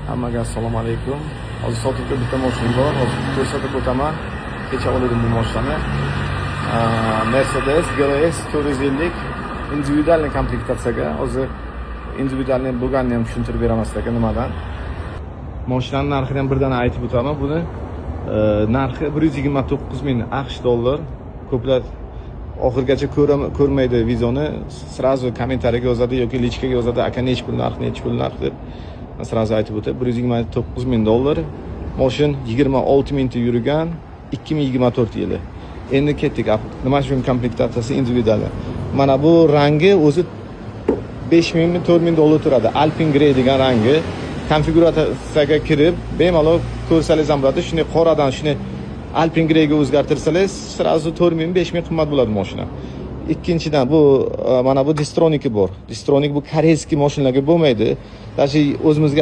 Hammaga assalomu alaykum. Hozir sotuvga bitta mashina bor. Hozir ko'rsatib o'taman. Kecha oldim bu mashinani. Mercedes GLS 450 индивидуальный komplektatsiyaga. Hozir индивидуальный bo'lganini ham tushuntirib beraman sizlarga nimadan. Mashinani narxini ham birdan aytib o'taman. Buni narxi 129 ming AQSh dollar. Ko'plar oxirigacha ko'rmaydi videoni, сразу kommentariyaga yozadi yoki личка ga yozadi: "Aka, nechi pul narx, nechi pul narx?" deb. Man сразу aytib o'tay: 129 ming dollar. Moshin 26 mingta yurgan, 2024 yili. Endi ketdik. Nima uchun komplektatsiyasi индивидуал? Mana bu rangi o'zi 5 mingmi, 4 ming dollar turadi, Alpine Grey degan rangi. Konfiguratsiyaga kirib, bemalol ko'rsangiz ham bo'ladi. Shunday qoradan shunday Alpine Greyga o'zgartirsangiz, сразу 4 ming, 5 ming qimmat bo'ladi mashina. Ikkinchidan, bu mana bu distronic i bor. Distronic bu корейский mashinalarga bo'lmaydi, даже o'zimizga.